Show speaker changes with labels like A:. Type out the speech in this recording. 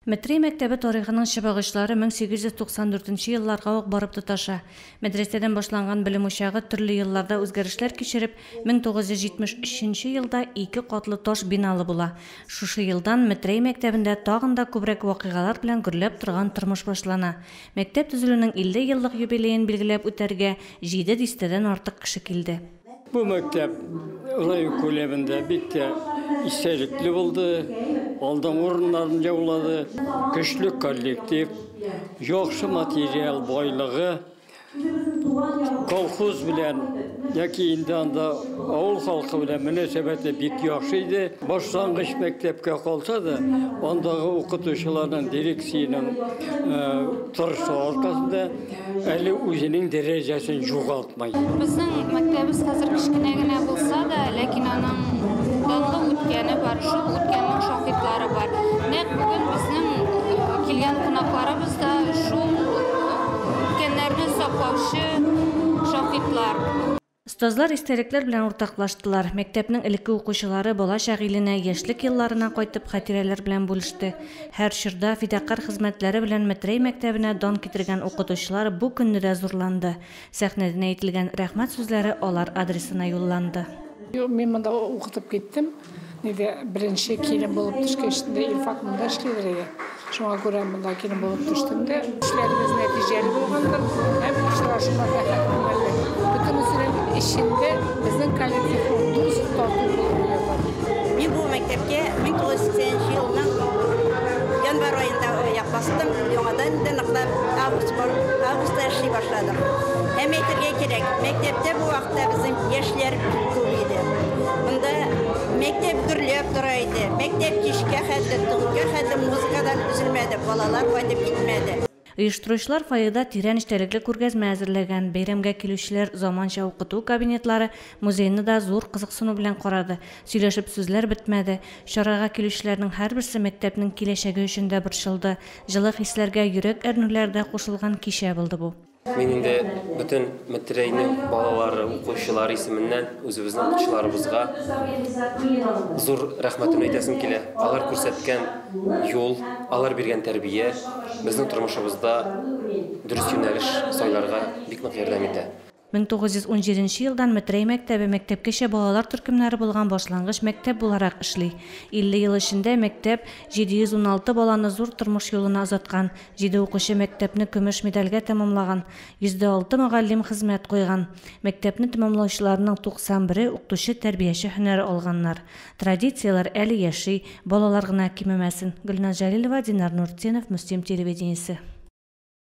A: Метрәй мәктәбе тарихының чыбык очлары 1894 нче елларга ук барып тоташа. Мәдрәсәдән башланган белем учагы төрле елларда үзгәрешләр кичереп, 1973 нче елда ике катлы таш биналы була. Шушы елдан Метрәй мәктәбендә тагын да күбрәк вакыйгалар белән гөрләп торган тормыш башлана. Мәктәп төзелүнең 50 еллык юбилеен билгеләп үтәргә җиде дистәдән артык кеше килде.
B: Бу мәктәп район күләмендә бик тә истәлекле булды, алдынгы урыннарны яулады. Көчле коллектив, яхшы материал байлыгы, колхоз белән яки инде анда авыл халкы белән мөнәсәбәте бик яхшы иде. Башлангыч мәктәпкә калса да, андагы укытучыларның, дирекциянең тырышлыгы аркасында әле үзенең дәрәҗәсен югалтмый.
C: Безнең мәктәбебез хәзер кечкенә генә булса да, ләкин аның данлы үткәне бар, шул үткәннең шаһитлары бар. Нәкъ бүген безнең килгән кунакларыбыз да шул үткәннәрне саклаучы шаһитлар.
A: Остазлар истәлекләр белән уртаклаштылар. Мәктәпнең элекке укучылары балачак иленә, яшьлек елларына кайтып, хатирәләр белән бүлеште. Һәр чорда фидакарь хезмәтләре белән Метрәй мәктәбенә дан китергән укытучылар бу көнне дә зурланды. Сәхнәдән әйтелгән рәхмәт сүзләре алар адресына юлланды.
D: Мин монда укытып киттем. Нидә беренче килен булып төшкәч инде Илфак монда эшлидер иде. Шуңа күрә монда килен булып төштем дә. Эшләребез нәтиҗәле булгандыр һәм очрашулар рәхәт күңелле. Бөтенесенең эчендә безнең коллективның дус, тату булуы ята.
E: Мин бу мәктәпкә 1980 нче елның январь аенда аяк бастым. Яңадан инде ныклап август, августта эшли башладым. Һәм әйтергә кирәк, мәктәптә бу вакытта безнең яшьләр бик күп иде. Монда мәктәп гөрләп тора иде. Мәктәп кичкә хәтле, төнгә хәтле музыкадан өзелмәде, балалар кайтып китмәде.
A: Оештыручылар фойеда тирән эчтәлекле күргәзмә әзерләгән. Бәйрәмгә килүчеләр заманча укыту кабинетлары, музейны да зур кызыксыну белән карады. Сөйләшеп сүзләр бетмәде. Чарага килүчеләрнең һәрберсе мәктәпнең киләчәге өчен дә борчылды. Җылы хисләргә йөрәк әрнүләр дә кушылган кичә булды бу.
F: Мин инде бөтен Метрәйнең балалары, укучылары исеменнән үзебезнең укытучыларыбызга зур рәхмәтемне әйтәсем килә. Алар күрсәткән юл, алар биргән тәрбия безнең тормышыбызда дөрес юнәлеш сайларга бик нык ярдәм итә.
A: 1917 нче елдан Метрәй мәктәбе мәктәпкәчә балалар төркемнәре булган башлангыч мәктәп буларак эшли. 50 ел эчендә мәктәп 716 баланы зур тормыш юлына озаткан, җиде укучы мәктәпне көмеш медальгә тәмамлаган, 106 мөгаллим хезмәт куйган. Мәктәпне тәмамлаучыларның 91-е укытучы-тәрбияче һөнәре алганнар. Традицияләр әле яши, балалар гына кимемәсен. Гөлназ Җәлилова, Динар Нуртдинов, Мөслим телевидениесе.